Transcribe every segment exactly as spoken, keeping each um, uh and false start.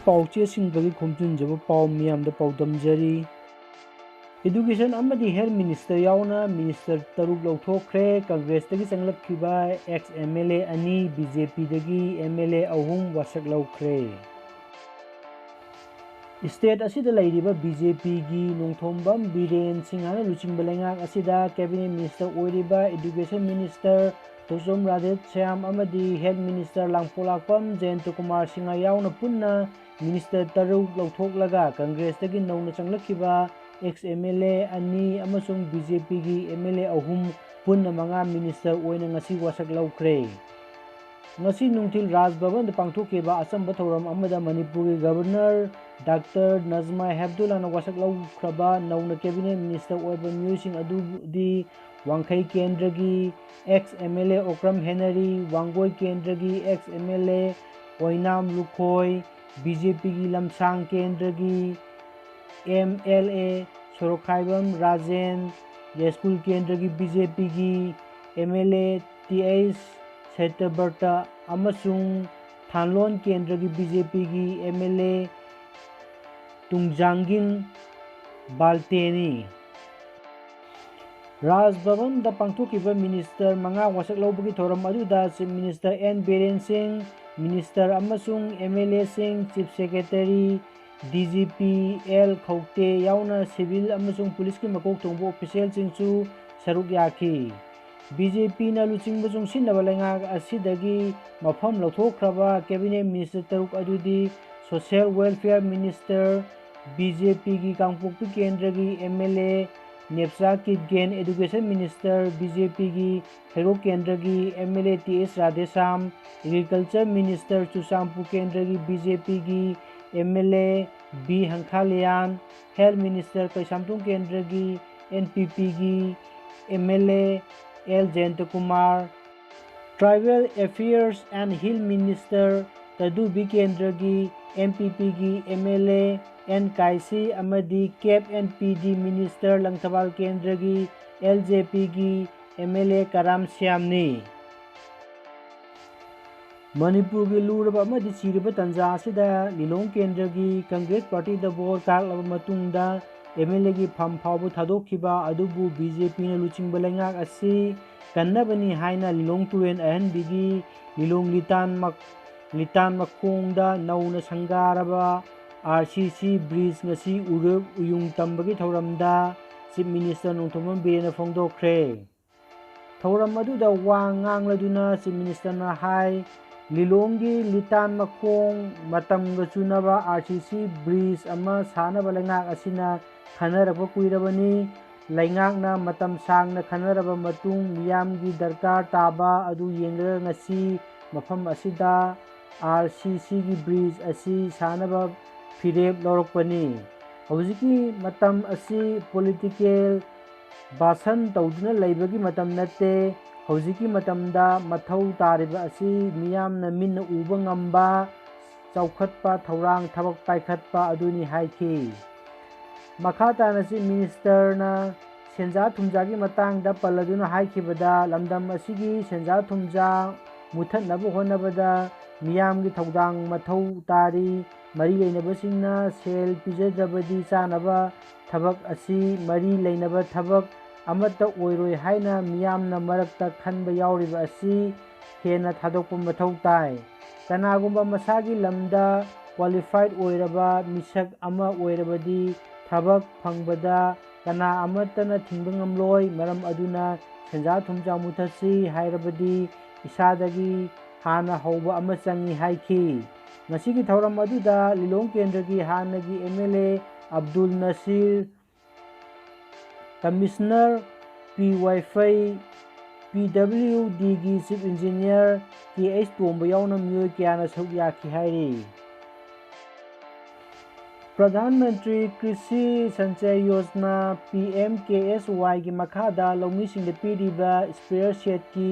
ꯄꯥꯎꯆꯦꯁꯤꯡꯗꯒꯤ ꯈꯣꯝꯖꯤꯟꯖꯕ ꯄꯥꯎ ꯃꯤꯌꯥꯝꯗ ꯄꯥꯎꯗꯝꯖꯔꯤ꯫ Education ꯑꯃꯗꯤ Health Minister ꯌꯥꯎꯅ Minister ꯇꯔꯨꯛ ꯂꯧꯊꯣꯛꯈ꯭ꯔꯦ꯫ Congressꯇꯒꯤ ꯆꯪꯂꯛꯈꯤꯕ ex MLA ꯑꯅꯤ, BJPꯗꯒꯤ MLA ꯑꯍꯨꯝ ꯋꯥꯁꯛ ꯂꯧꯈ꯭ꯔꯦ꯫ State ꯑꯁꯤꯗ ꯂꯩꯔꯤꯕ BJPꯒꯤ ꯅꯣꯡꯊꯣꯝꯕꯝ ꯕꯤꯔꯦꯟ ꯁꯤꯡꯍꯅ ꯂꯨꯆꯤꯡꯕ ꯂꯩꯉꯥꯛ ꯑꯁꯤꯗ Cabinet Minister ꯑꯣꯏꯔꯤꯕ Education Minister ꯇꯣꯆꯣꯝ ꯔꯥꯙꯦꯁ꯭ꯌꯥꯝ ꯑꯃꯗꯤ Health Minister ꯂꯥꯡꯄꯣꯛꯂꯥꯛꯄꯝ ꯖꯌꯟꯇ ꯀꯨꯃꯥꯔ ꯁꯤꯡꯍ ꯌꯥꯎꯅ ꯄꯨꯟꯅ Minister ꯇꯔꯨꯛ ꯂꯧꯊꯣꯛꯂꯒ Congressꯇꯒꯤ ꯅꯧꯅ ꯆꯪꯂꯛꯈꯤꯕ ex MLA ꯑꯅꯤ ꯑꯃꯁꯨꯡ BJPꯒꯤ MLA ꯑꯍꯨꯝ, ꯄꯨꯟꯅ ꯃꯉꯥ Minister ꯑꯣꯏꯅ ꯉꯁꯤ ꯋꯥꯁꯛ ꯂꯧꯈ꯭ꯔꯦ꯫ ꯉꯁꯤ ꯅꯨꯡꯊꯤꯜ ꯔꯥꯖ ꯚꯕꯟꯗ ꯄꯥꯡꯊꯣꯛꯈꯤꯕ ꯑꯆꯝꯕ ꯊꯧꯔꯝ ꯑꯃꯗ ꯃꯅꯤꯄꯨꯔꯒꯤ Governor Doctor ꯅꯖꯃꯥ ꯍꯦꯞꯇꯨꯜꯂꯥꯅ ꯋꯥꯁꯛ ꯂꯧꯈ꯭ꯔꯕ ꯅꯧꯅ Cabinet Minister ꯑꯣꯏꯕ ꯃꯤꯑꯣꯏꯁꯤꯡ ꯑꯗꯨꯗꯤ ꯋꯥꯡꯈꯩ ꯀꯦꯟꯗ꯭ꯔꯒꯤ ex MLA Okram Henry, Wangoi ꯀꯦꯟꯗ꯭ꯔꯒꯤ ex MLA ꯑꯣꯏꯅꯥꯝ ꯂꯨꯈꯣꯏ, BJPꯒꯤ ꯂꯝꯁꯥꯡ ꯀꯦꯟꯗ꯭ꯔꯒꯤ MLA ꯁꯣꯔꯣꯛꯈꯥꯏꯕꯝ ꯔꯥꯖꯦꯟ, ꯌꯥꯏꯁ꯭ꯀꯨꯜ ꯀꯦꯟꯗ꯭ꯔꯒꯤ BJPꯒꯤ MLA th ꯁꯇ꯭ꯌꯕ꯭ꯔꯇ ꯑꯃꯁꯨꯡ ꯊꯥꯟꯂꯣꯟ ꯀꯦꯟꯗ꯭ꯔꯒꯤ BJPꯒꯤ MLA ꯇꯨꯡꯖꯥꯡꯒꯤꯟ ꯕꯥꯜꯇꯦꯅꯤ꯫ ꯔꯥꯖ ꯚꯕꯟꯗ ꯄꯥꯡꯊꯣꯛꯈꯤꯕ Minister ꯃꯉꯥ ꯋꯥꯁꯛ ꯂꯧꯕꯒꯤ ꯊꯧꯔꯝ ꯑꯗꯨꯗ Chief Minister N ꯕꯤꯔꯦꯟ ꯁꯤꯡ, Minister ꯑꯃꯁꯨꯡ MLAꯁꯤꯡ, Chief Secretary, DGP L ꯈꯧꯇꯦ ꯌꯥꯎꯅ civil ꯑꯃꯁꯨꯡ policeꯀꯤ ꯃꯀꯣꯛ ꯊꯣꯡꯕ officialꯁꯤꯡꯁꯨ ꯁꯔꯨꯛ ꯌꯥꯈꯤ꯫ BJPꯅ ꯂꯨꯆꯤꯡꯕ ꯆꯨꯡꯁꯤꯟꯅꯕ ꯂꯩꯉꯥꯛ ꯑꯁꯤꯗꯒꯤ ꯃꯐꯝ ꯂꯧꯊꯣꯛꯈ꯭ꯔꯕ Cabinet Minister ꯇꯔꯨꯛ ꯑꯗꯨꯗꯤ Social Welfare Minister, BJPꯒꯤ ꯀꯥꯡꯄꯣꯛꯄꯤ ꯀꯦꯟꯗ꯭ꯔꯒꯤ MLA ꯅꯦꯞꯆꯥ ꯀꯤꯠꯒꯦꯟ, Education Minister, BJPꯒꯤ ꯍꯩꯔꯣꯛ ꯀꯦꯟꯗ꯭ꯔꯒꯤ MLA th Radheshyam, Agriculture Minister, Churachandpur ꯀꯦꯟꯗ꯭ꯔꯒꯤ BJPꯒꯤ MLA B Hangkhalian, Health Minister, Keishamthong ꯀꯦꯟꯗ꯭ꯔꯒꯤ NPPꯒꯤ MLA L Jayantakumar, Tribal Affairs and Hill Minister, ꯇꯗꯨ ꯕꯤꯀꯦꯟꯗ꯭ꯔꯒꯤ NPPꯒꯤ MLA ꯑꯦꯟ ꯀꯥꯏꯁꯤ ꯑꯃꯗꯤ Cap and PD Minister Langthabal ꯀꯦꯟꯗ꯭ꯔꯒꯤ LJPꯒꯤ MLA ꯀꯔꯥꯝ ꯁ꯭ꯌꯥꯝꯅꯤ꯫ ꯃꯅꯤꯄꯨꯔꯒꯤ ꯂꯨꯔꯕ ꯑꯃꯗꯤ ꯆꯤꯔꯕ ꯇꯥꯟꯖꯥ ꯑꯁꯤꯗ ꯂꯤꯂꯣꯡ ꯀꯦꯟꯗ꯭ꯔꯒꯤ ꯀꯪꯒ꯭ꯔꯦꯁ ꯄꯥꯔꯇꯤꯗ ꯚꯣꯠ ꯀꯥꯔꯛꯂꯕ ꯃꯇꯨꯡꯗ ꯑꯦꯝ ꯑꯦꯜ ꯑꯦꯒꯤ ꯐꯝ ꯐꯥꯎꯕ ꯊꯥꯗꯣꯛꯈꯤꯕ ꯑꯗꯨꯕꯨ ꯕꯤ ꯖꯦ ꯄꯤꯅ ꯂꯨꯆꯤꯡꯕ ꯂꯩꯉꯥꯛ ꯑꯁꯤ ꯀꯟꯅꯕꯅꯤ ꯍꯥꯏꯅ ꯂꯤꯂꯣꯡ ꯇꯨꯔꯦꯜ ꯑꯍꯟꯕꯤꯒꯤ ꯂꯤꯂꯣꯡ ꯂꯤꯇꯥꯟ ꯃꯛ-, ꯂꯤꯇꯥꯟ ꯃꯈꯣꯡꯗ ꯅꯧꯅ ꯁꯪꯒꯥꯔꯕ ꯑꯥꯔ ꯁꯤ ꯁꯤ ꯕ꯭ꯔꯤꯖ ꯉꯁꯤ ꯎꯔꯨꯞ ꯎꯌꯨꯡ ꯇꯝꯕꯒꯤ ꯊꯧꯔꯝꯗ ꯆꯤꯐ ꯃꯤꯅꯤꯁꯇꯔ ꯅꯣꯡꯊꯣꯝꯕꯝ ꯕꯤꯔꯦꯟꯅ ꯐꯣꯡꯗꯣꯛꯈ꯭ꯔꯦ꯫ ꯊꯧꯔꯝ ꯑꯗꯨꯗ ꯋꯥ ꯉꯥꯡꯂꯗꯨꯅ ꯆꯤꯐ ꯃꯤꯅꯤꯁꯇꯔꯅ ꯍꯥꯏ, ꯂꯤꯂꯣꯡꯒꯤ ꯂꯤꯇꯥꯟ ꯃꯈꯣꯡ ꯃꯇꯝꯒ ꯆꯨꯅꯕ ꯑꯥꯔ ꯁꯤ ꯁꯤ ꯕ꯭ꯔꯤꯖ ꯑꯃ ꯁꯥꯅꯕ ꯂꯩꯉꯥꯛ ꯑꯁꯤꯅ ꯈꯟꯅꯔꯛꯄ ꯀꯨꯏꯔꯕꯅꯤ꯫ ꯂꯩꯉꯥꯛꯅ ꯃꯇꯝ ꯁꯥꯡꯅ ꯈꯟꯅꯔꯕ ꯃꯇꯨꯡ ꯃꯤꯌꯥꯝꯒꯤ ꯗꯔꯀꯥꯔ ꯇꯥꯕ ꯑꯗꯨ ꯌꯦꯡꯂꯒ ꯉꯁꯤ ꯃꯐꯝ ꯑꯁꯤꯗ ꯑꯥꯔ ꯁꯤ ꯁꯤꯒꯤ ꯕ꯭ꯔꯤꯖ ꯑꯁꯤ ꯁꯥꯅꯕ ꯐꯤꯔꯦꯞ ꯂꯧꯔꯛꯄꯅꯤ꯫ ꯍꯧꯖꯤꯛꯀꯤ ꯃꯇꯝ ꯑꯁꯤ ꯄꯣꯂꯤꯇꯤꯀꯦꯜ ꯚꯥꯁꯟ ꯇꯧꯗꯨꯅ ꯂꯩꯕꯒꯤ ꯃꯇꯝ ꯅꯠꯇꯦ꯫ ꯍꯧꯖꯤꯛꯀꯤ ꯃꯇꯝꯗ ꯃꯊꯧ ꯇꯥꯔꯤꯕ ꯑꯁꯤ ꯃꯤꯌꯥꯝꯅ ꯃꯤꯠꯅ ꯎꯕ ꯉꯝꯕ ꯆꯥꯎꯈꯠꯄ ꯊꯧꯔꯥꯡ ꯊꯕꯛ ꯄꯥꯏꯈꯠꯄ ꯑꯗꯨꯅꯤ ꯍꯥꯏꯈꯤ꯫ ꯃꯈꯥ ꯇꯥꯅ ꯆꯤꯐ ꯃꯤꯅꯤꯁꯇꯔꯅ ꯁꯦꯟꯖꯥ ꯊꯨꯝꯖꯥꯒꯤ ꯃꯇꯥꯡꯗ ꯄꯜꯂꯗꯨꯅ ꯍꯥꯏꯈꯤꯕꯗ, ꯂꯝꯗꯝ ꯑꯁꯤꯒꯤ ꯁꯦꯟꯖꯥ ꯊꯨꯝꯖꯥ ꯃꯨꯊꯠꯅꯕ ꯍꯣꯠꯅꯕꯗ ꯃꯤꯌꯥꯝꯒꯤ ꯊꯧꯗꯥꯡ ꯃꯊꯧ ꯇꯥꯔꯤ꯫ ꯃꯔꯤ ꯂꯩꯅꯕꯁꯤꯡꯅ ꯁꯦꯜ ꯄꯤꯖꯗ꯭ꯔꯕꯗꯤ ꯆꯥꯅꯕ ꯊꯕꯛ ꯑꯁꯤ ꯃꯔꯤ ꯂꯩꯅꯕ ꯊꯕꯛ ꯑꯃꯠꯇ ꯑꯣꯏꯔꯣꯏ ꯍꯥꯏꯅ ꯃꯤꯌꯥꯝꯅ ꯃꯔꯛꯇ ꯈꯟꯕ ꯌꯥꯎꯔꯤꯕ ꯑꯁꯤ ꯍꯦꯟꯅ ꯊꯥꯗꯣꯛꯄ ꯃꯊꯧ ꯇꯥꯏ꯫ ꯀꯅꯥꯒꯨꯝꯕ ꯃꯁꯥꯒꯤ ꯂꯝꯗ ꯀ꯭ꯋꯥꯂꯤꯐꯥꯏꯗ ꯑꯣꯏꯔꯕ ꯃꯤꯁꯛ ꯑꯃ ꯑꯣꯏꯔꯕꯗꯤ ꯊꯕꯛ ꯐꯪꯕꯗ ꯀꯅꯥ ꯑꯃꯠꯇꯅ ꯊꯤꯡꯕ ꯉꯝꯂꯣꯏ꯫ ꯃꯔꯝ ꯑꯗꯨꯅ ꯁꯦꯟꯖꯥ ꯊꯨꯝꯖꯥ ꯃꯨꯊꯠꯁꯤ ꯍꯥꯏꯔꯕꯗꯤ ꯏꯁꯥꯗꯒꯤ ꯍꯥꯟꯅ ꯍꯧꯕ ꯑꯃ ꯆꯪꯏ ꯍꯥꯏꯈꯤ꯫ ꯉꯁꯤꯒꯤ ꯊꯧꯔꯝ ꯑꯗꯨꯗ ꯂꯤꯂꯣꯡ ꯀꯦꯟꯗ꯭ꯔꯒꯤ ꯍꯥꯟꯅꯒꯤ M L A Abdul Nasir, commissioner P Vaiphei, P W ꯗꯤꯒꯤ chief engineer K H Tomba ꯌꯥꯎꯅ ꯃꯤꯑꯣꯏ ꯀꯌꯥꯅ ꯁꯔꯨꯛ ꯌꯥꯈꯤ ꯍꯥꯏꯔꯤ꯫ ꯄ꯭ꯔꯙꯥꯟ ꯃꯟꯇ꯭ꯔꯤ ꯀ꯭ꯔꯤꯁꯤ ꯁꯟꯆꯌ ꯌꯣꯖꯅꯥ, ꯄꯤ ꯑꯦꯝ ꯀꯦ ꯑꯦꯁ ꯋꯥꯏꯒꯤ ꯃꯈꯥꯗ ꯂꯧꯃꯤꯁꯤꯡꯗ ꯄꯤꯔꯤꯕ ꯁ꯭ꯄꯦꯌꯔ ꯁꯦꯠꯀꯤ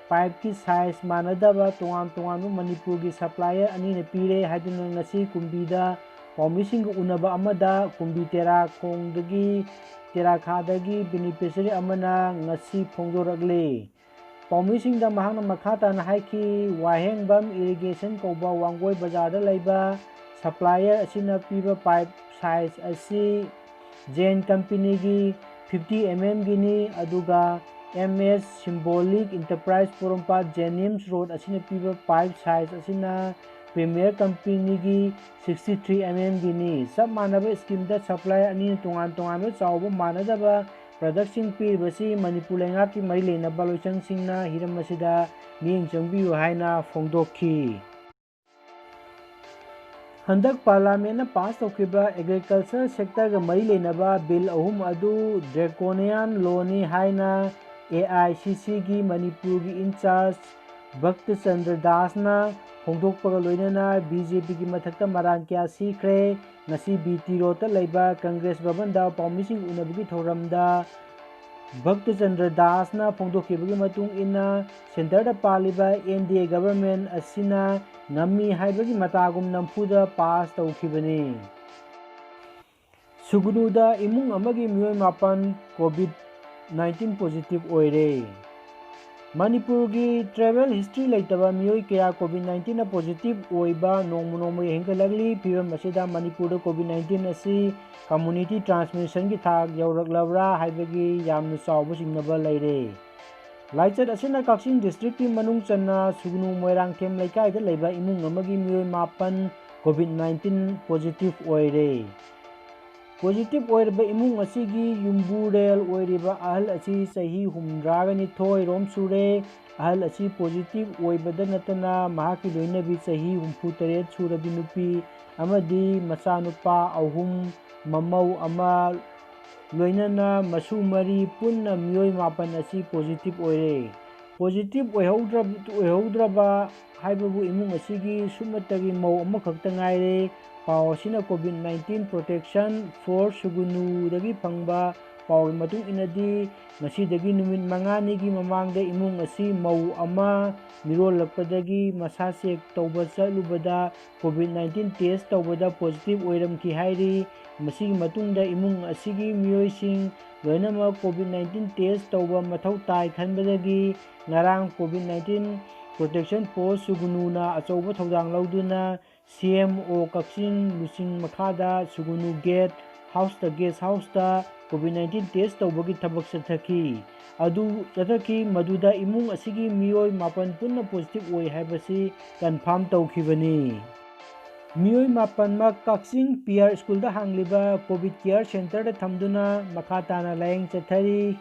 ꯄꯥꯏꯞꯀꯤ ꯁꯥꯏꯖ ꯃꯥꯟꯅꯗꯕ ꯇꯣꯉꯥꯟ ꯇꯣꯉꯥꯟꯕ ꯃꯅꯤꯄꯨꯔꯒꯤ ꯁꯄ꯭ꯂꯥꯏꯌꯔ ꯑꯅꯤꯅ ꯄꯤꯔꯦ ꯍꯥꯏꯗꯨꯅ ꯉꯁꯤ ꯀꯨꯝꯕꯤꯗ ꯄꯥꯎꯃꯤꯁꯤꯡꯒ ꯎꯅꯕ ꯑꯃꯗ ꯀꯨꯝꯕꯤ ꯇꯦꯔꯥꯈꯣꯡꯗꯒꯤ, ꯇꯦꯔꯥꯈꯥꯗꯒꯤ ꯕꯦꯅꯤꯐꯤꯁꯔꯤ ꯑꯃꯅ ꯉꯁꯤ ꯐꯣꯡꯗꯣꯔꯛꯂꯤ꯫ ꯄꯥꯎꯃꯤꯁꯤꯡꯗ ꯃꯍꯥꯛꯅ ꯃꯈꯥ ꯇꯥꯅ ꯍꯥꯏꯈꯤ, ꯋꯥꯍꯦꯡꯕꯝ ꯏꯔꯤꯒꯦꯁꯟ ꯀꯧꯕ ꯋꯥꯡꯒꯣꯏ ꯕꯖꯥꯔꯗ ꯂꯩꯕ ꯁꯄ꯭ꯂꯥꯏꯌꯔ ꯑꯁꯤꯅ ꯄꯤꯕ ꯄꯥꯏꯞ ꯁꯥꯏꯖ ꯑꯁꯤ ꯖꯦꯟ ꯀꯝꯄꯦꯅꯤꯒꯤ ꯐꯤꯐꯇꯤ ꯑꯦꯝ ꯑꯦꯝꯒꯤꯅꯤ, ꯑꯗꯨꯒ ꯑꯦꯝ ꯑꯦꯁ ꯁꯤꯝꯕꯣꯂꯤꯛ ꯏꯟꯇꯔꯄ꯭ꯔꯥꯏꯁ ꯄꯣꯔꯣꯝꯄꯥꯠ ꯖꯦꯅꯤꯝꯁ ꯔꯣꯗ ꯑꯁꯤꯅ ꯄꯤꯕ ꯄꯥꯏꯞ ꯁꯥꯏꯖ ꯑꯁꯤꯅ ꯄ꯭ꯔꯤꯃꯤꯌꯔ ꯀꯝꯄꯦꯅꯤꯒꯤ ꯁꯤꯛꯁꯇꯤ ꯊ꯭ꯔꯤ ꯑꯦꯝ ꯑꯦꯝꯒꯤꯅꯤ꯫ ꯆꯞ ꯃꯥꯟꯅꯕ ꯁ꯭ꯀꯤꯝꯗ ꯁꯄ꯭ꯂꯥꯏ ꯑꯅꯤꯅ ꯇꯣꯉꯥꯟ ꯇꯣꯉꯥꯟꯕ ꯆꯥꯎꯕ ꯃꯥꯟꯅꯗꯕ ꯄ꯭ꯔꯗꯛꯁꯤꯡ ꯄꯤꯔꯤꯕꯁꯤ ꯃꯅꯤꯄꯨꯔ ꯂꯩꯉꯥꯛꯀꯤ ꯃꯔꯤ ꯂꯩꯅꯕ ꯂꯣꯏꯁꯪꯁꯤꯡꯅ ꯍꯤꯔꯝ ꯑꯁꯤꯗ ꯃꯤꯠꯌꯦꯡ ꯆꯪꯕꯤꯌꯨ ꯍꯥꯏꯅ ꯐꯣꯡꯗꯣꯛꯈꯤ꯫ ꯍꯟꯗꯛ ꯄꯥꯔꯂꯥꯃꯦꯟꯅ ꯄꯥꯁ ꯇꯧꯈꯤꯕ ꯑꯦꯒ꯭ꯔꯤꯀꯜꯆꯔ ꯁꯦꯛꯇꯔꯒ ꯃꯔꯤ ꯂꯩꯅꯕ ꯕꯤꯜ ꯑꯍꯨꯝ ꯑꯗꯨ ꯗ꯭ꯔꯦꯀꯣꯅꯤꯌꯥꯟ ꯂꯣꯅꯤ ꯍꯥꯏꯅ ꯑꯦ ꯑꯥꯏ ꯁꯤ ꯁꯤꯒꯤ ꯃꯅꯤꯄꯨꯔꯒꯤ ꯏꯟꯆꯥꯔꯖ ꯚꯛꯇꯆꯟꯗ꯭ꯔ ꯗꯥꯁꯅ ꯐꯣꯡꯗꯣꯛꯄꯒ ꯂꯣꯏꯅꯅ ꯕꯤ ꯖꯦ ꯄꯤꯒꯤ ꯃꯊꯛꯇ ꯃꯔꯥꯡ ꯀꯌꯥ ꯁꯤꯈ꯭ꯔꯦ꯫ ꯉꯁꯤ ꯕꯤ ꯇꯤ ꯔꯣꯗꯇ ꯂꯩꯕ ꯀꯪꯒ꯭ꯔꯦꯁ ꯚꯕꯟꯗ ꯄꯥꯎꯃꯤꯁꯤꯡ ꯎꯅꯕꯒꯤ ꯊꯧꯔꯝꯗ ꯚꯛꯇꯆꯟꯗ꯭ꯔ ꯗꯥꯁꯅ ꯐꯣꯡꯗꯣꯛꯈꯤꯕꯒꯤ ꯃꯇꯨꯡ ꯏꯟꯅ, ꯁꯦꯟꯇꯔꯗ ꯄꯥꯜꯂꯤꯕ ꯑꯦꯟ ꯗꯤ ꯑꯦ ꯒꯚꯔꯟꯃꯦꯟꯠ ꯑꯁꯤꯅ ꯉꯝꯃꯤ ꯍꯥꯏꯕꯒꯤ ꯃꯇꯥꯒꯨꯝ ꯅꯝꯐꯨꯗ ꯄꯥꯁ ꯇꯧꯈꯤꯕꯅꯤ꯫ ꯁꯨꯒꯅꯨꯗ ꯏꯃꯨꯡ ꯑꯃꯒꯤ ꯃꯤꯑꯣꯏ ꯃꯥꯄꯟ ꯀꯣꯚꯤꯗ ꯅꯥꯏꯟꯇꯤꯟ ꯄꯣꯖꯤꯇꯤꯚ ꯑꯣꯏꯔꯦ꯫ ꯃꯅꯤꯄꯨꯔꯒꯤ ꯇ꯭ꯔꯦꯚꯦꯜ ꯍꯤꯁꯇ꯭ꯔꯤ ꯂꯩꯇꯕ ꯃꯤꯑꯣꯏ ꯀꯌꯥ ꯀꯣꯚꯤꯗ ꯅꯥꯏꯟꯇꯤꯟꯅ ꯄꯣꯖꯤꯇꯤꯚ ꯑꯣꯏꯕ ꯅꯣꯡꯃ ꯅꯣꯡꯃꯒꯤ ꯍꯦꯟꯒꯠꯂꯛꯂꯤ꯫ ꯐꯤꯕꯝ ꯑꯁꯤꯗ ꯃꯅꯤꯄꯨꯔꯗ ꯀꯣꯚꯤꯗ ꯅꯥꯏꯟꯇꯤꯟ ꯑꯁꯤ ꯀꯝꯃ꯭ꯌꯨꯅꯤꯇꯤ ꯇ꯭ꯔꯥꯟꯁꯃꯤꯁꯟꯒꯤ ꯊꯥꯛ ꯌꯧꯔꯛꯂꯕ꯭ꯔꯥ ꯍꯥꯏꯕꯒꯤ ꯌꯥꯝꯅ ꯆꯥꯎꯕ ꯆꯤꯡꯅꯕ ꯂꯩꯔꯦ꯫ ꯂꯥꯏꯆꯠ ꯑꯁꯤꯅ ꯀꯛꯆꯤꯡ ꯗꯤꯁꯇ꯭ꯔꯤꯛꯀꯤ ꯃꯅꯨꯡ ꯆꯟꯅ ꯁꯨꯒꯅꯨ ꯃꯣꯏꯔꯥꯡꯊꯦꯝ ꯂꯩꯀꯥꯏꯗ ꯂꯩꯕ ꯏꯃꯨꯡ ꯑꯃꯒꯤ ꯃꯤꯑꯣꯏ ꯃꯥꯄꯟ ꯀꯣꯚꯤꯗ ꯅꯥꯏꯟꯇꯤꯟ ꯄꯣꯖꯤꯇꯤꯚ ꯑꯣꯏꯔꯦ꯫ ꯄꯣꯖꯤꯇꯤꯚ ꯑꯣꯏꯔꯕ ꯏꯃꯨꯡ ꯑꯁꯤꯒꯤ ꯌꯨꯝꯕꯨꯔꯦꯜ ꯑꯣꯏꯔꯤꯕ ꯑꯍꯜ ꯑꯁꯤ ꯆꯍꯤ ꯍꯨꯝꯗ꯭ꯔꯥꯒ ꯅꯤꯊꯣꯏ ꯔꯣꯝ ꯁꯨꯔꯦ꯫ ꯑꯍꯜ ꯑꯁꯤ ꯄꯣꯖꯤꯇꯤꯚ ꯑꯣꯏꯕꯗ ꯅꯠꯇꯅ ꯃꯍꯥꯛꯀꯤ ꯂꯣꯏꯅꯕꯤ ꯆꯍꯤ ꯍꯨꯝꯐꯨ ꯇꯔꯦꯠ ꯁꯨꯔꯕꯤ ꯅꯨꯄꯤ ꯑꯃꯗꯤ ꯃꯆꯥꯅꯨꯄꯥ ꯑꯍꯨꯝ, ꯃꯃꯧ ꯑꯃ, ꯂꯣꯏꯅꯅ ꯃꯁꯨ ꯃꯔꯤ ꯄꯨꯟꯅ ꯃꯤꯑꯣꯏ ꯃꯥꯄꯟ ꯑꯁꯤ ꯄꯣꯖꯤꯇꯤꯚ ꯑꯣꯏꯔꯦ꯫ ꯄꯣꯖꯤꯇꯤꯚ ꯑꯣꯏꯍꯧꯗ꯭ꯔꯕ, ꯑꯣꯏꯍꯧꯗ꯭ꯔꯕ ꯍꯥꯏꯕꯕꯨ ꯏꯃꯨꯡ ꯑꯁꯤꯒꯤ ꯁꯨꯞꯅꯇꯒꯤ ꯃꯧ ꯑꯃꯈꯛꯇ ꯉꯥꯏꯔꯦ꯫ ꯄꯥꯎ ꯑꯁꯤꯅ ꯀꯣꯚꯤꯗ ꯅꯥꯏꯟꯇꯤꯟ ꯄ꯭ꯔꯣꯇꯦꯛꯁꯟ ꯐꯣꯔꯁ ꯁꯨꯒꯨꯅꯨꯗꯒꯤ ꯐꯪꯕ ꯄꯥꯎꯒꯤ ꯃꯇꯨꯡ ꯏꯟꯅꯗꯤ, ꯉꯁꯤꯗꯒꯤ ꯅꯨꯃꯤꯠ ꯃꯉꯥꯅꯤꯒꯤ ꯃꯃꯥꯡꯗ ꯏꯃꯨꯡ ꯑꯁꯤ ꯃꯧ ꯑꯃ ꯃꯤꯔꯣꯜꯂꯛꯄꯗꯒꯤ ꯃꯁꯥ ꯆꯦꯛ ꯇꯧꯕ ꯆꯠꯂꯨꯕꯗ ꯀꯣꯚꯤꯗ ꯅꯥꯏꯟꯇꯤꯟ ꯇꯦꯁ ꯇꯧꯕꯗ ꯄꯣꯖꯤꯇꯤꯚ ꯑꯣꯏꯔꯝꯈꯤ ꯍꯥꯏꯔꯤ꯫ ꯃꯁꯤꯒꯤ ꯃꯇꯨꯡꯗ ꯏꯃꯨꯡ ꯑꯁꯤꯒꯤ ꯃꯤꯑꯣꯏꯁꯤꯡ ꯂꯣꯏꯅꯃꯛ COVID nineteen test ꯇꯧꯕ ꯃꯊꯧ ꯇꯥꯏ ꯈꯟꯕꯗꯒꯤ ꯉꯔꯥꯡ COVID nineteen protection force ꯁꯨꯒꯅꯨꯅ ꯑꯆꯧꯕ ꯊꯧꯗꯥꯡ ꯂꯧꯗꯨꯅ C M O ꯀꯛꯆꯤꯡ ꯂꯨꯆꯤꯡ ꯃꯈꯥꯗ ꯁꯨꯒꯅꯨ ꯒꯦꯠ ꯍꯥꯎꯁꯇ, ꯒꯦꯁ ꯍꯥꯎꯁꯇ COVID nineteen test ꯇꯧꯕꯒꯤ ꯊꯕꯛ ꯆꯠꯊꯈꯤ꯫ ꯑꯗꯨ ꯆꯠꯊꯈꯤ, ꯃꯗꯨꯗ ꯏꯃꯨꯡ ꯑꯁꯤꯒꯤ ꯃꯤꯑꯣꯏ ꯃꯥꯄꯟ ꯄꯨꯟꯅ positive ꯑꯣꯏ ꯍꯥꯏꯕꯁꯤ confirm ꯇꯧꯈꯤꯕꯅꯤ꯫ ꯃꯤꯑꯣꯏ ꯃꯥꯄꯟꯃꯛ ꯀꯛꯆꯤꯡ P R ꯁ꯭ꯀꯨꯜꯗ ꯍꯥꯡꯂꯤꯕ COVID care centreꯗ ꯊꯝꯗꯨꯅ ꯃꯈꯥ ꯇꯥꯅ ꯂꯥꯌꯦꯡ ꯆꯠꯊꯔꯤ꯫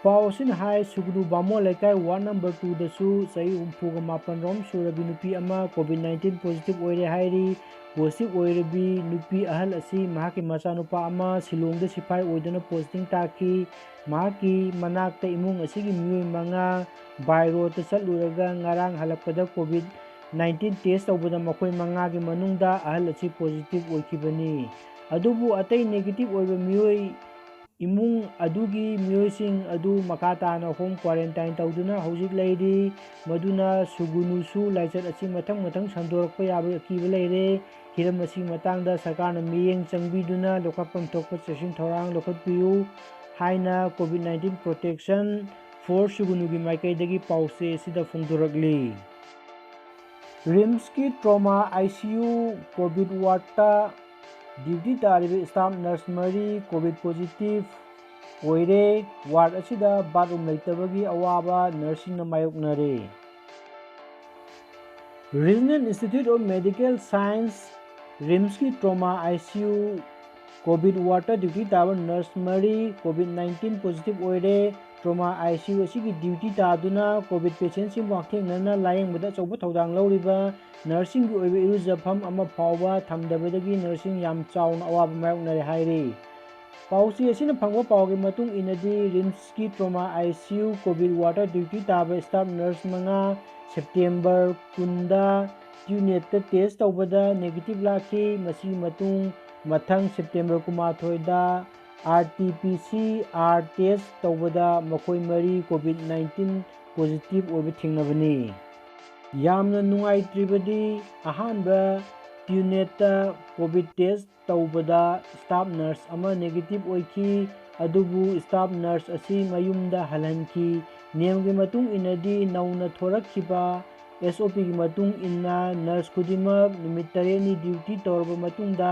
ꯄꯥꯎ ꯑꯁꯤꯅ ꯍꯥꯏ, ꯁꯨꯒꯅꯨ ꯕꯥꯃꯣꯟ ꯂꯩꯀꯥꯏ ward number twoꯗꯁꯨ ꯆꯍꯤ ꯍꯨꯝꯐꯨꯒ ꯃꯥꯄꯟ ꯔꯣꯝ ꯁꯨꯔꯕꯤ ꯅꯨꯄꯤ ꯑꯃ COVID nineteen positive ꯑꯣꯏꯔꯦ ꯍꯥꯏꯔꯤ꯫ Positive ꯑꯣꯏꯔꯕꯤ ꯅꯨꯄꯤ ꯑꯍꯜ ꯑꯁꯤ ꯃꯍꯥꯛꯀꯤ ꯃꯆꯥꯅꯨꯄꯥ ꯑꯃ ꯁꯤꯂꯣꯡꯗ ꯁꯤꯐꯥꯏ ꯑꯣꯏꯗꯨꯅ posting ꯇꯥꯈꯤ꯫ ꯃꯍꯥꯛꯀꯤ ꯃꯅꯥꯛꯇ ꯏꯃꯨꯡ ꯑꯁꯤꯒꯤ ꯃꯤꯑꯣꯏ ꯃꯉꯥ by roadꯇ ꯆꯠꯂꯨꯔꯒ ꯉꯔꯥꯡ ꯍꯜꯂꯛꯄꯗ COVID nineteen test ꯇꯧꯕꯗ ꯃꯈꯣꯏ ꯃꯉꯥꯒꯤ ꯃꯅꯨꯡꯗ ꯑꯍꯜ ꯑꯁꯤ positive ꯑꯣꯏꯈꯤꯕꯅꯤ꯫ ꯑꯗꯨꯕꯨ ꯑꯇꯩ negative ꯑꯣꯏꯕ ꯃꯤꯑꯣꯏ, ꯏꯃꯨꯡ ꯑꯗꯨꯒꯤ ꯃꯤꯑꯣꯏꯁꯤꯡ ꯑꯗꯨ ꯃꯈꯥ ꯇꯥꯅ home quarantine ꯇꯧꯗꯨꯅ ꯍꯧꯖꯤꯛ ꯂꯩꯔꯤ꯫ ꯃꯗꯨꯅ ꯁꯨꯒꯨꯅꯨꯁꯨ ꯂꯥꯏꯆꯠ ꯑꯁꯤ ꯃꯊꯪ ꯃꯊꯪ ꯁꯟꯗꯣꯔꯛꯄ ꯌꯥꯕꯒꯤ ꯑꯀꯤꯕ ꯂꯩꯔꯦ꯫ ꯍꯤꯔꯝ ꯑꯁꯤꯒꯤ ꯃꯇꯥꯡꯗ ꯁꯔꯀꯥꯔꯅ ꯃꯤꯠꯌꯦꯡ ꯆꯪꯕꯤꯗꯨꯅ ꯂꯧꯈꯠꯐꯝ ꯊꯣꯛꯄ ꯆꯦꯛꯁꯤꯟ ꯊꯧꯔꯥꯡ ꯂꯧꯈꯠꯄꯤꯌꯨ ꯍꯥꯏꯅ COVID nineteen protection force ꯁꯨꯒꯨꯅꯨꯒꯤ ꯃꯥꯏꯀꯩꯗꯒꯤ ꯄꯥꯎꯆꯦ ꯑꯁꯤꯗ ꯐꯣꯡꯗꯣꯔꯛꯂꯤ꯫ RIMSꯀꯤ trauma ICU COVID wardꯇ duty ꯇꯥꯔꯤꯕ staff nurse ꯃꯔꯤ COVID positive ꯑꯣꯏꯔꯦ꯫ Ward ꯑꯁꯤꯗ bathroom ꯂꯩꯇꯕꯒꯤ ꯑꯋꯥꯕ nurseꯁꯤꯡꯅ ꯃꯥꯌꯣꯛꯅꯔꯦ꯫ Regional Institute of Medical Science, RIMSꯀꯤ trauma ICU COVID wardꯇ duty ꯇꯥꯕ nurse ꯃꯔꯤ COVID nineteen positive ꯑꯣꯏꯔꯦ꯫ Trauma ICU ꯑꯁꯤꯒꯤ duty ꯇꯥꯗꯨꯅ COVID patientꯁꯤꯡꯕꯨ ꯍꯛꯊꯦꯡꯅꯅ ꯂꯥꯌꯦꯡꯕꯗ ꯑꯆꯧꯕ ꯊꯧꯗꯥꯡ ꯂꯧꯔꯤꯕ nurseꯁꯤꯡꯒꯤ ꯑꯣꯏꯕ ꯏꯔꯨꯖꯐꯝ ꯑꯃ ꯐꯥꯎꯕ ꯊꯝꯗꯕꯗꯒꯤ nurseꯁꯤꯡ ꯌꯥꯝ ꯆꯥꯎꯅ ꯑꯋꯥꯕ ꯃꯥꯌꯣꯛꯅꯔꯦ ꯍꯥꯏꯔꯤ꯫ ꯄꯥꯎꯆꯦ ꯑꯁꯤꯅ ꯐꯪꯕ ꯄꯥꯎꯒꯤ ꯃꯇꯨꯡ ꯏꯟꯅꯗꯤ, RIMSꯀꯤ trauma ICU COVID wardꯇ duty ꯇꯥꯕ staff nurse ꯃꯉꯥ September ꯀꯨꯟꯗ TrueNatꯇ test ꯇꯧꯕꯗ negative ꯂꯥꯛꯈꯤ꯫ ꯃꯁꯤꯒꯤ ꯃꯇꯨꯡ ꯃꯊꯪ September ꯀꯨꯟꯃꯥꯊꯣꯏꯗ RT-PCR test ꯇꯧꯕꯗ ꯃꯈꯣꯏ ꯃꯔꯤ COVID nineteen positive ꯑꯣꯏꯕ ꯊꯦꯡꯅꯕꯅꯤ꯫ ꯌꯥꯝꯅ ꯅꯨꯡꯉꯥꯏꯇ꯭ꯔꯤꯕꯗꯤ, ꯑꯍꯥꯟꯕ ꯌꯨꯅꯤꯠꯇ ꯀꯣꯚꯤꯗ ꯇꯦꯁ ꯇꯧꯕꯗ ꯁ꯭ꯇꯥꯐ ꯅꯔꯁ ꯑꯃ ꯅꯦꯒꯦꯇꯤꯚ ꯑꯣꯏꯈꯤ, ꯑꯗꯨꯕꯨ ꯁ꯭ꯇꯥꯐ ꯅꯔꯁ ꯑꯁꯤ ꯃꯌꯨꯝꯗ ꯍꯜꯍꯟꯈꯤ꯫ ꯅꯤꯌꯝꯒꯤ ꯃꯇꯨꯡ ꯏꯟꯅꯗꯤ ꯅꯧꯅ ꯊꯣꯔꯛꯈꯤꯕ ꯑꯦꯁ ꯑꯣ ꯄꯤꯒꯤ ꯃꯇꯨꯡ ꯏꯟꯅ ꯅꯔꯁ ꯈꯨꯗꯤꯡꯃꯛ ꯅꯨꯃꯤꯠ ꯇꯔꯦꯠꯅꯤ ꯗ꯭ꯌꯨꯇꯤ ꯇꯧꯔꯕ ꯃꯇꯨꯡꯗ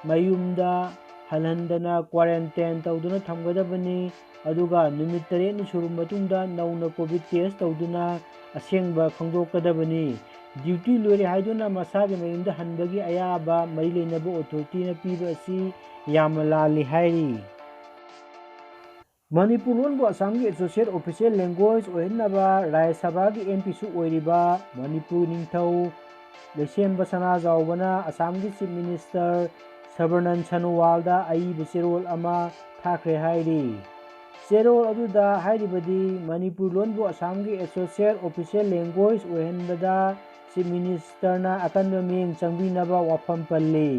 ꯃꯌꯨꯝꯗ ꯍꯜꯍꯟꯗꯅ ꯀ꯭ꯋꯥꯔꯦꯟꯇꯥꯏꯟ ꯇꯧꯗꯨꯅ ꯊꯝꯒꯗꯕꯅꯤ꯫ ꯑꯗꯨꯒ ꯅꯨꯃꯤꯠ ꯇꯔꯦꯠꯅꯤ ꯁꯨꯔꯕ ꯃꯇꯨꯡꯗ ꯅꯧꯅ ꯀꯣꯚꯤꯗ ꯇꯦꯁ ꯇꯧꯗꯨꯅ ꯑꯁꯦꯡꯕ ꯈꯪꯗꯣꯛꯀꯗꯕꯅꯤ꯫ ꯗ꯭ꯌꯨꯇꯤ ꯂꯣꯏꯔꯦ ꯍꯥꯏꯗꯨꯅ ꯃꯁꯥꯒꯤ ꯃꯌꯨꯝꯗ ꯍꯟꯕꯒꯤ ꯑꯌꯥꯕ ꯃꯔꯤ ꯂꯩꯅꯕ ꯑꯣꯊꯣꯔꯤꯇꯤꯅ ꯄꯤꯕ ꯑꯁꯤ ꯌꯥꯝꯅ ꯂꯥꯜꯂꯤ ꯍꯥꯏꯔꯤ꯫ ꯃꯅꯤꯄꯨꯔ ꯂꯣꯟꯕꯨ ꯑꯁꯥꯝꯒꯤ ꯑꯦꯁꯣꯁꯤꯌꯦꯠ ꯑꯣꯐꯤꯁꯤꯌꯦꯜ ꯂꯦꯡꯒ꯭ꯋꯦꯖ ꯑꯣꯏꯍꯟꯅꯕ ꯔꯥꯖ꯭ꯌ ꯁꯚꯥꯒꯤ ꯑꯦꯝ ꯄꯤꯁꯨ ꯑꯣꯏꯔꯤꯕ ꯃꯅꯤꯄꯨꯔ ꯅꯤꯡꯊꯧ ꯂꯩꯁꯦꯝꯕ ꯁꯅꯥꯖꯥꯎꯕꯅ ꯑꯁꯥꯝꯒꯤ ꯆꯤꯐ ꯃꯤꯅꯤꯁꯇꯔ ꯁꯔꯕꯥꯅꯟꯗ ꯁꯣꯅꯣꯋꯥꯜꯗ ꯑꯏꯕ ꯆꯦꯔꯣꯜ ꯑꯃ ꯊꯥꯈ꯭ꯔꯦ ꯍꯥꯏꯔꯤ꯫ ꯆꯦꯔꯣꯜ ꯑꯗꯨꯗ ꯍꯥꯏꯔꯤꯕꯗꯤ ꯃꯅꯤꯄꯨꯔ ꯂꯣꯟꯕꯨ ꯑꯁꯥꯝꯒꯤ ꯑꯦꯁꯣꯁꯤꯌꯦꯠ ꯑꯣꯐꯤꯁꯤꯌꯦꯜ ꯂꯦꯡꯒ꯭ꯋꯦꯖ ꯑꯣꯏꯍꯟꯕꯗ ꯆꯤꯐ ꯃꯤꯅꯤꯁꯇꯔꯅ ꯑꯀꯟꯕ ꯃꯤꯠꯌꯦꯡ ꯆꯪꯕꯤꯅꯕ ꯋꯥꯐꯝ ꯄꯜꯂꯤ꯫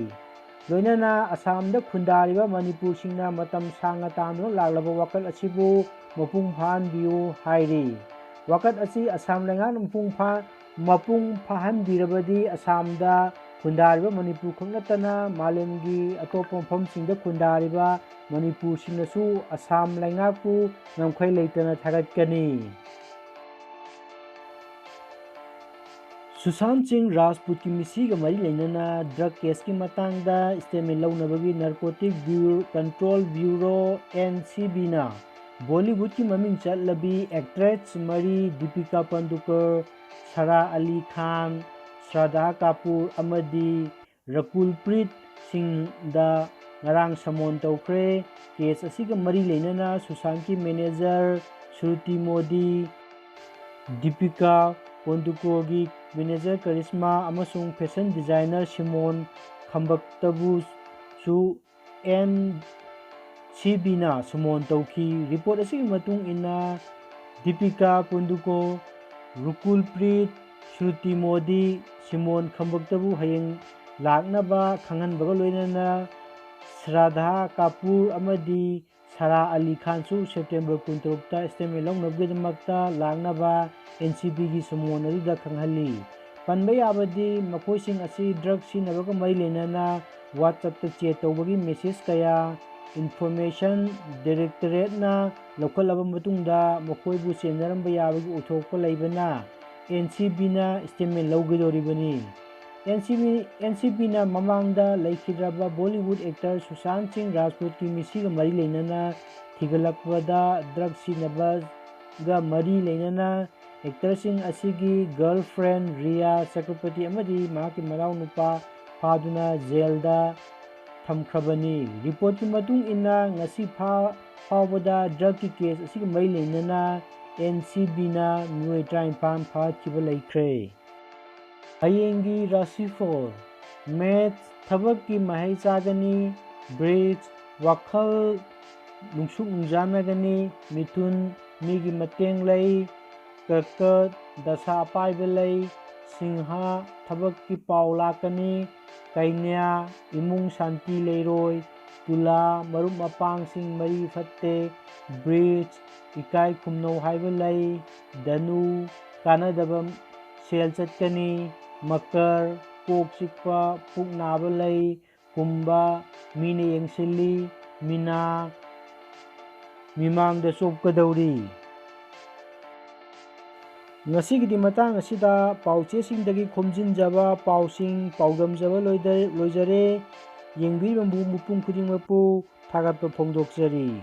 ꯂꯣꯏꯅꯅ ꯑꯁꯥꯝꯗ ꯈꯨꯟꯗꯥꯔꯤꯕ ꯃꯅꯤꯄꯨꯔꯁꯤꯡꯅ ꯃꯇꯝ ꯁꯥꯡꯅ ꯇꯥꯝꯗꯨꯅ ꯂꯥꯛꯂꯕ ꯋꯥꯀꯠ ꯑꯁꯤꯕꯨ ꯃꯄꯨꯡ ꯐꯥꯍꯟꯕꯤꯌꯨ ꯍꯥꯏꯔꯤ꯫ ꯋꯥꯀꯠ ꯑꯁꯤ ꯑꯁꯥꯝ ꯂꯩꯉꯥꯛꯅ ꯃꯄꯨꯡ ꯐꯥ-, ꯃꯄꯨꯡ ꯐꯥꯍꯟꯕꯤꯔꯕꯗꯤ ꯑꯁꯥꯝꯗ ꯈꯨꯟꯗꯥꯔꯤꯕ ꯃꯅꯤꯄꯨꯔ ꯈꯛ ꯅꯠꯇꯅ ꯃꯥꯂꯦꯝꯒꯤ ꯑꯇꯣꯞꯄ ꯃꯐꯝꯁꯤꯡꯗ ꯈꯨꯟꯗꯥꯔꯤꯕ ꯃꯅꯤꯄꯨꯔꯁꯤꯡꯅꯁꯨ ꯑꯁꯥꯝ ꯂꯩꯉꯥꯛꯄꯨ ꯉꯝꯈꯩ ꯂꯩꯇꯅ ꯊꯥꯒꯠꯀꯅꯤ꯫ ꯁꯨꯁꯥꯟꯠ ꯁꯤꯡ ꯔꯥꯖꯄꯨꯠꯀꯤ ꯃꯤꯁꯤꯒ ꯃꯔꯤ ꯂꯩꯅꯅ ꯗ꯭ꯔꯒ ꯀꯦꯁꯀꯤ ꯃꯇꯥꯡꯗ ꯁ꯭ꯇꯦꯠꯃꯦꯟ ꯂꯧꯅꯕꯒꯤ ꯅꯥꯔꯀꯣꯇꯤꯛ ꯕ꯭ꯌꯨ-, ꯀꯟꯇ꯭ꯔꯣꯜ ꯕ꯭ꯌꯨꯔꯣ, ꯑꯦꯟ ꯁꯤ ꯕꯤꯅ ꯕꯣꯂꯤꯋꯨꯗꯀꯤ ꯃꯃꯤꯡ ꯆꯠꯂꯕꯤ ꯑꯦꯛꯇ꯭ꯔꯦꯁ ꯃꯔꯤ ꯗꯤꯄꯤꯀꯥ ꯄꯟꯗꯨꯀꯔ, ꯁꯥꯔꯥ ꯑꯂꯤ ꯈꯥꯟ, ꯁ꯭ꯔꯥꯙꯥ ꯀꯥꯄꯨꯔ ꯑꯃꯗꯤ ꯔꯀꯨꯜ ꯄ꯭ꯔꯤꯠ ꯁꯤꯡꯗ ꯉꯔꯥꯡ ꯁꯃꯣꯟ ꯇꯧꯈ꯭ꯔꯦ꯫ ꯀꯦꯁ ꯑꯁꯤꯒ ꯃꯔꯤ ꯂꯩꯅꯅ ꯁꯨꯁꯥꯟꯠꯀꯤ ꯃꯦꯅꯦꯖꯔ ꯁ꯭ꯔꯨꯇꯤ ꯃꯣꯗꯤ, ꯗꯤꯄꯤꯀꯥ ꯄꯣꯟꯗꯨꯀꯣꯒꯤ ꯃꯦꯅꯦꯖꯔ ꯀꯔꯤꯁꯃꯥ ꯑꯃꯁꯨꯡ ꯐꯦꯁꯟ ꯗꯤꯖꯥꯏꯅꯔ ꯁꯤꯃꯣꯟ ꯈꯝꯕꯛꯇꯕꯨꯁꯨ ꯑꯦꯟ ꯁꯤ ꯕꯤꯅ ꯁꯃꯣꯟ ꯇꯧꯈꯤ꯫ ꯔꯤꯄꯣꯔꯠ ꯑꯁꯤꯒꯤ ꯃꯇꯨꯡ ꯏꯟꯅ, ꯗꯤꯄꯤꯀꯥ ꯄꯨꯟꯗꯨꯀꯣ, ꯔꯨꯀꯨꯜ ꯄ꯭ꯔꯤꯠ, ꯁ꯭ꯔꯨꯇꯤ ꯃꯣꯗꯤ, ꯁꯤꯃꯣꯟ ꯈꯝꯕꯛꯇꯕꯨ ꯍꯌꯦꯡ ꯂꯥꯛꯅꯕ ꯈꯪꯍꯟꯕꯒ ꯂꯣꯏꯅꯅ ꯁ꯭ꯔꯥꯙꯥ ꯀꯥꯄꯨꯔ ꯑꯃꯗꯤ ꯁꯥꯔꯥ ꯑꯂꯤ ꯈꯥꯟꯁꯨ ꯁꯦꯞꯇꯦꯝꯕꯔ ꯀꯨꯟꯇꯔꯨꯛꯇ ꯁ꯭ꯇꯦꯠꯃꯦꯟ ꯂꯧꯅꯕꯒꯤꯗꯃꯛꯇ ꯂꯥꯛꯅꯕ ꯑꯦꯟ ꯁꯤ ꯕꯤꯒꯤ ꯁꯃꯣꯟ ꯑꯗꯨꯗ ꯈꯪꯍꯜꯂꯤ꯫ ꯄꯟꯕ ꯌꯥꯕꯗꯤ ꯃꯈꯣꯏꯁꯤꯡ ꯑꯁꯤ ꯗ꯭ꯔꯒ ꯁꯤꯖꯤꯟꯅꯕꯒ ꯃꯔꯤ ꯂꯩꯅꯅ WhatsApp-ꯇ ꯆꯦꯠ ꯇꯧꯕꯒꯤ ꯃꯦꯁꯦꯖ ꯀꯌꯥ Information Directorate-ꯅ ꯂꯧꯈꯠꯂꯕ ꯃꯇꯨꯡꯗ ꯃꯈꯣꯏꯕꯨ ꯆꯦꯟꯅꯔꯝꯕ ꯌꯥꯕꯒꯤ ꯎꯠꯊꯣꯛꯄ ꯂꯩꯕꯅ ꯑꯦꯟ ꯁꯤ ꯕꯤꯅ statement ꯂꯧꯒꯗꯧꯔꯤꯕꯅꯤ꯫ N C B, N C ꯕꯤꯅ ꯃꯃꯥꯡꯗ ꯂꯩꯈꯤꯗ꯭ꯔꯕ Bollywood actor ꯁꯨꯁꯥꯟ ꯁꯤꯡ ꯔꯥꯖꯄꯨꯠꯀꯤ ꯃꯤꯁꯤꯒ ꯃꯔꯤ ꯂꯩꯅꯅ ꯊꯤꯒꯠꯂꯛꯄꯗ ꯗ꯭ꯔꯒ ꯁꯤꯖꯤꯟꯅꯕꯒ ꯃꯔꯤ ꯂꯩꯅꯅ actor-ꯁꯤꯡ ꯑꯁꯤꯒꯤ girlfriend ꯔꯤꯌꯥ ꯆꯀ꯭ꯔꯄꯇꯤ ꯑꯃꯗꯤ ꯃꯍꯥꯛꯀꯤ ꯃꯅꯥꯎꯅꯨꯄꯥ ꯐꯥꯗꯨꯅ ꯖꯦꯜꯗ ꯊꯝꯈ꯭ꯔꯕꯅꯤ꯫ ꯔꯤꯄꯣꯔꯠꯀꯤ ꯃꯇꯨꯡ ꯏꯟꯅ ꯉꯁꯤ ꯐꯥ-, ꯐꯥꯎꯕꯗ ꯗ꯭ꯔꯒꯀꯤ ꯀꯦꯁ ꯑꯁꯤꯒ ꯃꯔꯤ ꯂꯩꯅꯅ ꯑꯦꯟ ꯁꯤ ꯕꯤꯅ ꯃꯤꯑꯣꯏ ꯇꯔꯥꯅꯤꯄꯥꯟ ꯐꯥꯈꯤꯕ ꯂꯩꯈ꯭ꯔꯦ꯫ ꯍꯌꯦꯡꯒꯤ ꯔꯥꯁꯤꯐꯣꯜ꯫ ꯃꯦꯊ ꯊꯕꯛꯀꯤ ꯃꯍꯩ ꯆꯥꯒꯅꯤ꯫ ꯕ꯭ꯔꯤꯖ ꯋꯥꯈꯜ ꯅꯨꯡꯁꯨꯛ ꯅꯨꯡꯖꯥꯅꯒꯅꯤ꯫ ꯃꯤꯊꯨꯟ ꯃꯤꯒꯤ ꯃꯇꯦꯡ ꯂꯩ꯫ ꯀꯔꯀꯠ ꯗꯁꯥ ꯑꯄꯥꯏꯕ ꯂꯩ꯫ ꯁꯤꯡꯍ ꯊꯕꯛꯀꯤ ꯄꯥꯎ ꯂꯥꯛꯀꯅꯤ꯫ ꯀꯩꯅ꯭ꯌꯥ ꯏꯃꯨꯡ ꯁꯥꯟꯇꯤ ꯂꯩꯔꯣꯏ꯫ ꯇꯨꯂꯥ ꯃꯔꯨꯞ ꯃꯄꯥꯡꯁꯤꯡ ꯃꯔꯤ ꯐꯠꯇꯦ꯫ ꯕ꯭ꯔꯤꯖ ꯏꯀꯥꯏ ꯈꯨꯝꯅꯧ ꯍꯥꯏꯕ ꯂꯩ꯫ ꯙꯅꯨ ꯀꯥꯟꯅꯗꯕ ꯁꯦꯜ ꯆꯠꯀꯅꯤ꯫ ꯃꯀꯔ ꯀꯣꯛ ꯆꯤꯛꯄ ꯄꯨꯛ ꯅꯥꯕ ꯂꯩ꯫ ꯀꯨꯝꯕ ꯃꯤꯅ ꯌꯦꯡꯁꯤꯜꯂꯤ꯫ ꯃꯤꯅꯥ ꯃꯤꯃꯥꯡꯗ ꯆꯣꯞꯀꯗꯧꯔꯤ꯫ ꯉꯁꯤꯒꯤꯗꯤ ꯃꯇꯥꯡ ꯑꯁꯤꯗ ꯄꯥꯎꯆꯦꯁꯤꯡꯗꯒꯤ ꯈꯣꯝꯖꯤꯟꯖꯕ ꯄꯥꯎꯁꯤꯡ ꯄꯥꯎꯗꯝꯖꯕ ꯂꯣꯏꯗ-, ꯂꯣꯏꯖꯔꯦ꯫ ꯌꯦꯡꯕꯤꯔꯤꯕ ꯃꯤꯄꯨꯝ ꯈꯨꯗꯤꯡꯃꯛꯄꯨ ꯊꯥꯒꯠꯄ ꯐꯣꯡꯗꯣꯛꯆꯔꯤ꯫